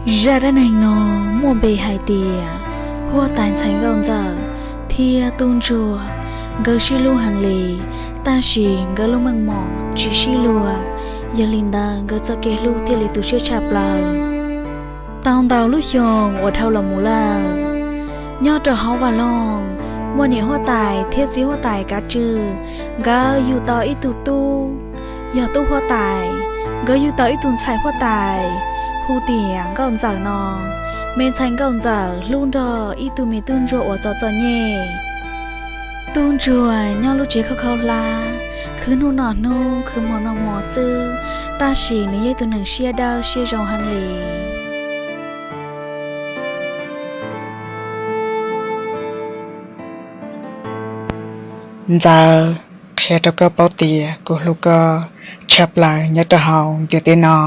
Zaj dab neeg no muaj npe hais tias huab tais ntxhais nkauj ntxawm thiab tub ntsuag, nkawd sib hlub heev li, tab sis nkawd lub meej mom tsis sib luag, yog li ntawd nkawd txoj kev hlub thiaj li tu siab tshaj plaws. Tau ntau lub xyoo uas dhau los mus lawm, nyob rau hauv vaj loog, muaj niam huab tais thiab txiv huab tais kav tswj, nkawd yug tau ib tug tub, yog tub huab tais, nkawd yug tau ib tug ntxhais huab tais, hu tias nkauj ntxawm no. Me ntxhais nkauj ntxawm hlub nrog ib tug me tub ntsuag uas txom txom nyem. Tub ntsuag nyob lub tsev khaub khaub hlab, khwv hnub noj hnub, khwv hmo noj hmo xwb, tab sis nws yog ib tug neeg siab dawb siab zoo heev li. Ntxawm, qhia rau koj paub tias kuv hlub koj tshaj plaws nyob rau hauv ntiaj teb no.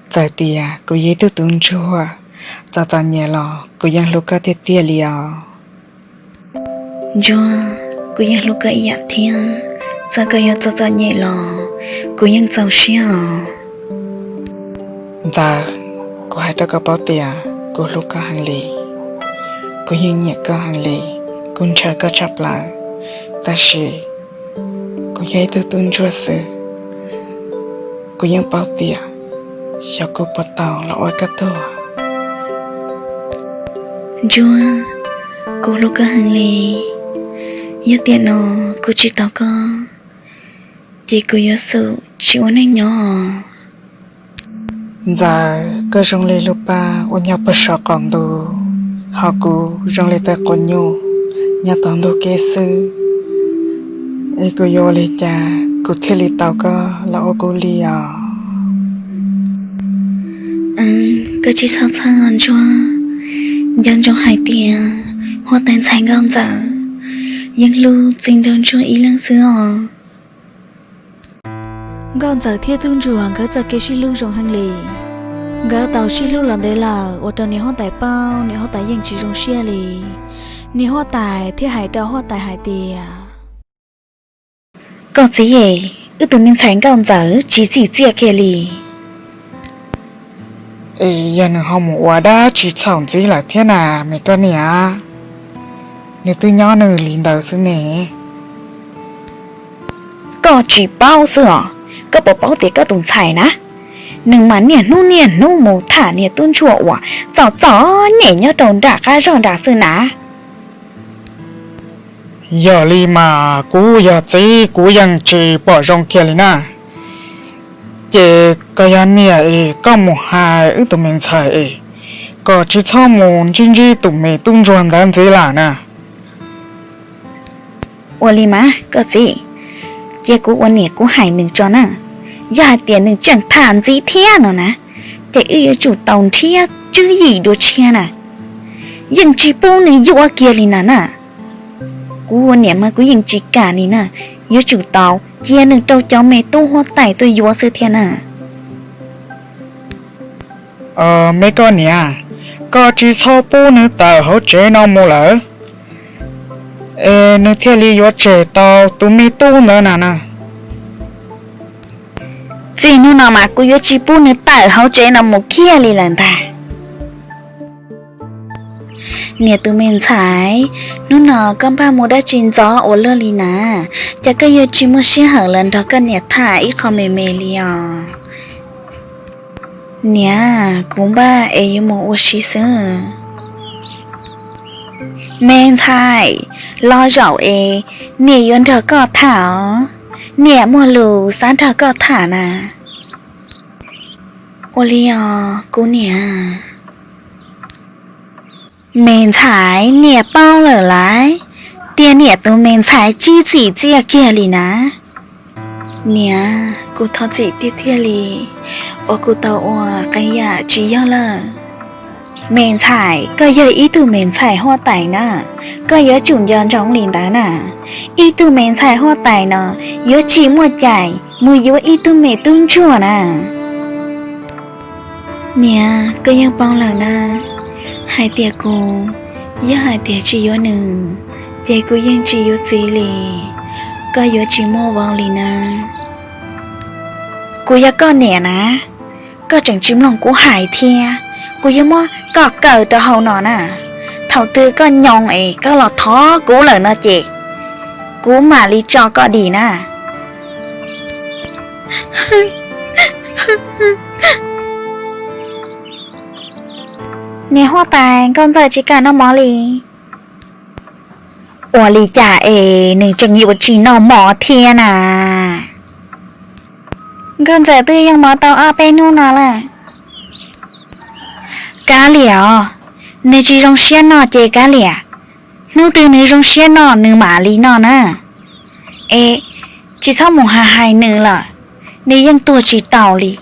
Txawm tias kuv yog ib tug tub ntsuag, txom txom nyem los kuv yeej hlub koj tiag tiag li os. Ntsuag, kuv yeej hlub koj ib yam thiab, txawm koj yuav txom txom nyem los kuv yeej txaus siab os. Ntxawm, kuv hais rau koj paub tias kuv hlub koj heev li, kuv yeej nyiam koj heev li, kuv ntshaw koj tshaj plaws, tab sis kuv yog ib tug tub ntsuag xwb, kuv yeej paub tias xyov kuv puas tau los ua koj tug. Ntsuag, kuv hlub koj heev li, yog tiam no kuv tsis tau koj, ces kuv yuav xub tsis ua neej nyob. Ntxawm, koj zoo li lub paj uas nyob puag saum qaum ntuj, ho kuv zoo li tej quav nyuj nyob tom ntug kev xwb, es kuv yuav ua li cas kuv thiaj li tau koj los ua kuv li os? Koj tsis txhob txhawj os Ntsuag, nco ntsoov hais tias huab tais ntxhais nkauj ntxawm yeej hlub txij nraug ntsuag ib leeg xwb os. Nkauj ntxawm thiab tub ntsuag nkawd txoj kev sib hlub zoo heev li. Nkawd tau sib hlub los ntev lawm ua rau niam huab tais paub, niam huab tais yeej tsis zoo siab li. Niam huab tais thiaj hais rau huab tais hais tias, koj txiv, wb tus me ntxhais nkauj ntxawm tsis txim txiaj kiag li. Es yog nws ho mus ua dab tsi txhaum ntxiv lawm thiab na me koj niam? Nws twb nyob nws li ntawd xwb ne. Koj tsis paub xwb os, koj puas paub tias koj tus ntxhais na, nws mas niaj hnub niaj hnub mus tham niag tub ntsuag uas txom txom nyem nyob rau nram qab zog nram xwb na. Yog li mas kuv yog txiv kuv yeej tsis pom zoo kiag li na. Ces koj yog niam es koj mus hais wb tus me ntxhais es kom tsis txhob mus ntsib ntsib tus me tub ntsuag ntawd ntxiv lawm na. Ua li mas koj txiv, cia kuv ua niam kuv hais nws tso na. Yog hais tias nws tseem tham ntxiv thiab no na, ces wb yuav tsum tau nrhiav tswv yim dua tshiab na. Yeej tsis pub nws yuav kiag li na na. Kuv ua niam mas kuv yeej tsis kam li na, yuav tsum tau cia nws rau cov me tub huab tais tuaj yuav xwb thiab na. Me koj niam, koj tsis txhob pub nws tawm hauv tsev no mus lawm, es nws thiaj li yuav tseg tau tus me tub ntawd na na. Txij hnub no mas kuv yuav tsis pub nws tawm hauv tsev no mus kiag li lawm ntag. Niam tus me ntxhais, hnub no koj npaj mus dab tsi ntxov ua luaj li na? Cas koj yuav tsis muaj sij hawm los nrog koj niam tham ib qho me me li os? Niam, kuv npaj es yuav mus ua si xwb. Me ntxhais, los zaum es niam yuav nrog koj tham os. Niam muaj lus xav nrog koj tham na. Ua li os kuv niam. Me ntxhais, niam paub lawm laiv tias niam tus me ntxhais tsis txim txiaj kiag li na. Niam, kuv thov txim tiag tiag li uas kuv tau ua qee yam tsis yog lawm. Me ntxhais, koj yog ib tug me ntxhais huab tais na, koj yuav tsum nco ntsoov li ntawd na. Ib tug me ntxhais huab tais no yuav tsis muaj cai mus yuav ib tug me tub ntsuag na. Niam, koj yeej paub lawm na, hais tias kuv, yog hais tias tsis yuav nws, ces kuv yeej tsis yuav txiv li. Koj yuav tsis muaj vauv li na. Kuv yog koj niam na, koj tseem tsis mloog kuv hais thiab. Kuv yuav muab koj kaw rau hauv no na. Thaum twg koj nyoo es koj los thov kuv lawm no ces kuv mam li tso koj dim na. Niam huab tais, nkauj ntxawm tsis kam noj mov li. Ua li cas es nws tseem yuav tsis noj mov thiab na? Nkauj ntxawm twb yoo mov tau ob peb hnub no lawm. Kav liam os, nws tsis zoo siab noj ces kav liam. Hnub twg nws zoo siab noj nws mam li noj na. Es tsis txhob mus hais hais nws lawm, nws yeej tuag tsis tau li.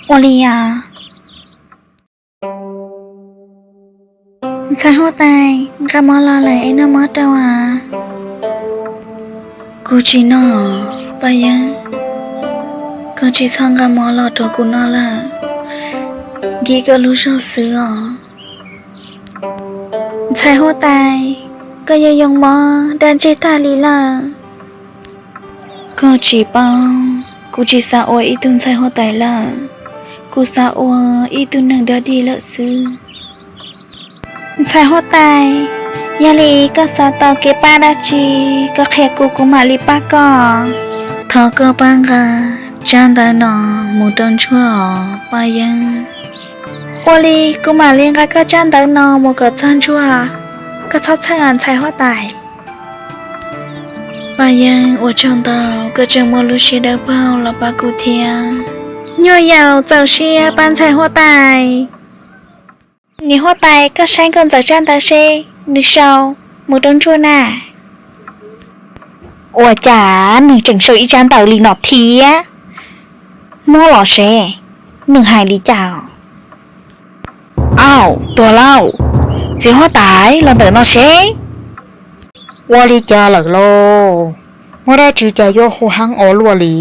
Ua li os. Ntxhais huab tais, nqa mov los lawm es noj mov rau as. Kuv tsis noj, Paj Yeeb, koj tsis txhob nqa mov los rau kuv noj lawm, nkim koj lub zog xwb os. Ntxhais huab tais, koj yuav yoo mov da ntseg tag li lawm. Koj tsis paub, kuv tsis xav ua ib tug ntxhais huab tais lawm, kuv xav ua ib tug neeg dog dig lawm xwb. Ntxhais huab tais, yog li koj xav tau kev pab dab tsi, koj qhia kuv, kuv mam li pab koj. Thov koj pab nqa tsab ntawv no mus rau Ntsuag os Paj Yeeb. Ua li kuv mam li nqa koj tsab ntawv no mus kom txog Ntsuag, koj txhob txheej os ntxhais huab tais. Paj Yeeb, ua tsaug ntau, koj tseem muaj lub siab dawb paug los pab kuv thiab. Nyuaj yaus txaus siab pab ntxhais huab tais. Niam huab tais, koj saib nkauj ntxawm tsab ntawv seb nws sau mus rau Ntsuag na. Ua cas nws tseem sau ib tsab ntawv li no thiab? Muab los seb nws hais li cas. Au, tuag lauj! Txiv huab tais, los ntawm no seb. Ua li cas lawm lauj? Muaj dab tsi cas yuav hu heev ua luaj li?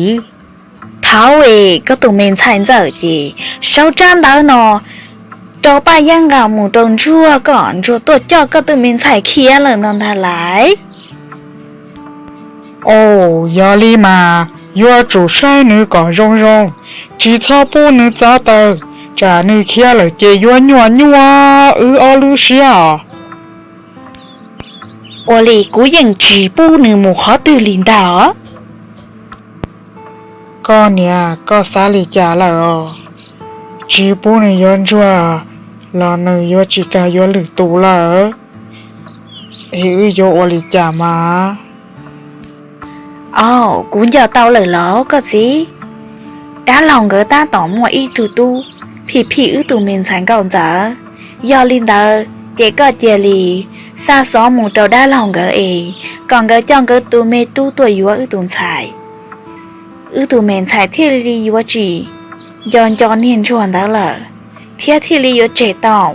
Thaud es koj tus me ntxhais ntxawm ces sau tsab ntawv no rau Paj Yeeb nqa mus rau Ntsuag kom Ntsuag tuaj coj koj tus me ntxhais khiav lawm no ntag lauj. Au, yog li mas yuav tsum saib nws kom zoo zoo, tsis txhob pub nws txav taw, tsam nws khiav lawm ces yuav nyuaj nyuaj wb ob lub siab os. Ua li kuv yeej tsis pub nws mus qhov twg li ntag. Koj niam, koj xav li cas lawm os? Tsis pub nws yuav Ntsuag los nws yuav tsis kam yuav lwm tus lawm, es wb yuav ua li cas mas? Au, kuv nco tau lawm los koj txiv, dab laug nkawd tab tom muaj ib tug tub phim phim wb tus me ntxhais nkauj ntxawm. Yog li ntawd ces koj cia li xa xov mus rau dab laug nkawd es kom nkawd coj nkawd tus me tub tuaj yuav wb tus ntxhais. Wb tus me ntxhais thiaj li yuav tsis nco nco niag Ntsuag ntawd lawm, thiab thiaj li yuav tseg tau.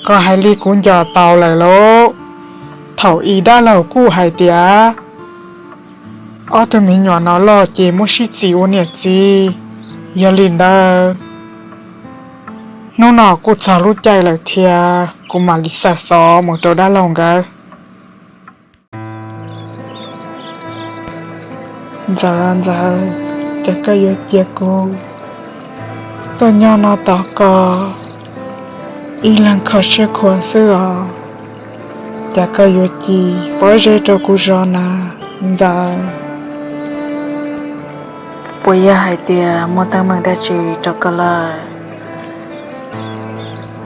Koj hais li kuv nco tau lawm lauj. Thaum ub dab laug kuj hais tias ob tug me nyuam no loj ces muab sib txis ua niam txiv. Yog li ntawd, hnub no kuj txog lub caij lawm thiab, kuv mam li xa xov mus rau dab laug nkawd. Ntxawm, Ntxawm, cas koj yuav cia kuv tuaj nyob no tos koj ib leeg kho siab khuav xwb os? Cas koj yuav cia pob zeb rau kuv zov na, Ntxawm? Puas yog hais tias muaj teeb meem dab tsi rau koj lawm,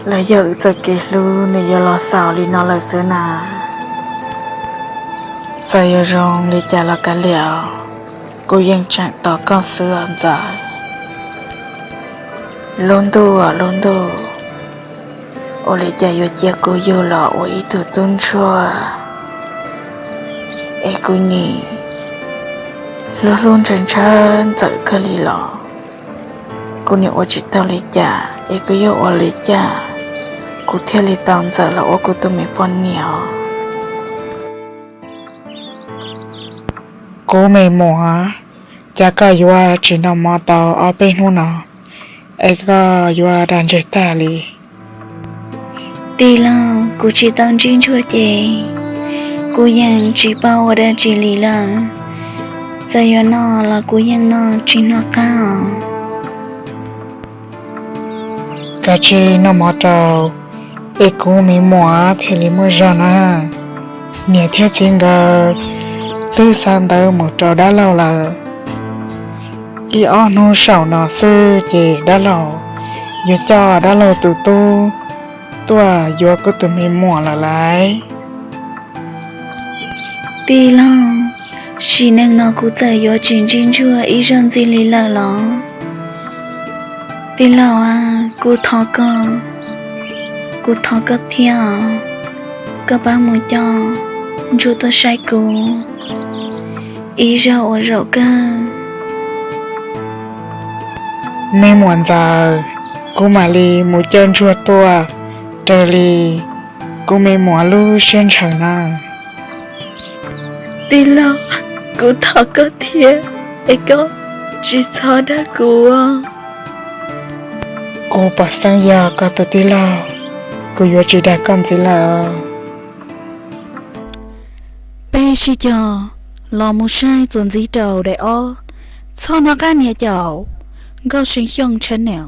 los yog wb txoj kev hlub nws yuav los xaus li no lawm xwb na? Txawm yuav zoo li cas los kav liam, kuv yeej tseem tos koj xwb os Ntxawm. Lub ntuj os lub ntuj, ua li cas yuav cia kuv yug los ua ib tug tub ntsuag, es kuv nim hlub hlub ntshaw ntshaw Ntxawm kawg li los kuv nim ua tsis tau li cas, es kuv yuav ua li cas kuv thiaj li tau Ntxawm los ua kuv tus me poj niam os? Kuv me muam, cas koj yuav tsis noj mov tau ob peb hnub no, es koj yuav dag ntseg tag li? Tij laug, kuv tsis tau ntsib Ntsuag ces kuv yeej tsis paub ua dab tsi li lawm. Txawm yuav noj los kuv yeej noj tsis hnov qab os. Kav tsij noj mov rau, es kuv me muam thiaj li muaj zog na. Niam thiab txiv nkawd twb xa ntawv mus rau dab laug lawm. Ib ob hnub saum no xwb ces dab laug yuav coj dab laug tus tub tuaj yuav kuv tus me muam lawm lauj. Tij laug, sim neej no kuv txawm yuav tsis ntsib ntsuag ib zaug ntxiv li lawm los? Tij laug, kuv thov koj, kuv thov koj thiab os, koj pab mus coj ntsuag tuaj saib kuv ib zaug ua zaum kawg. Me muam ntxawm, kuv mam li mus coj ntsuag tuaj raws li kuv me muam lub siab ntshaw na. Tij laug, kuv thov koj thiab, es koj tsis txhob dag kuv. Kuv pom xeeb yog koj tus tij laug, kuv yuav tsis dag koj ntxiv lawm. Peb sib cog los mus saib txuas ntxiv rau daim ob. Txog no qab nias caum Nkauj See Xyooj channel,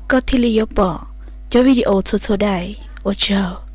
koj thiaj li yuav pom cov video txhua txhua daim. Ua tsaug.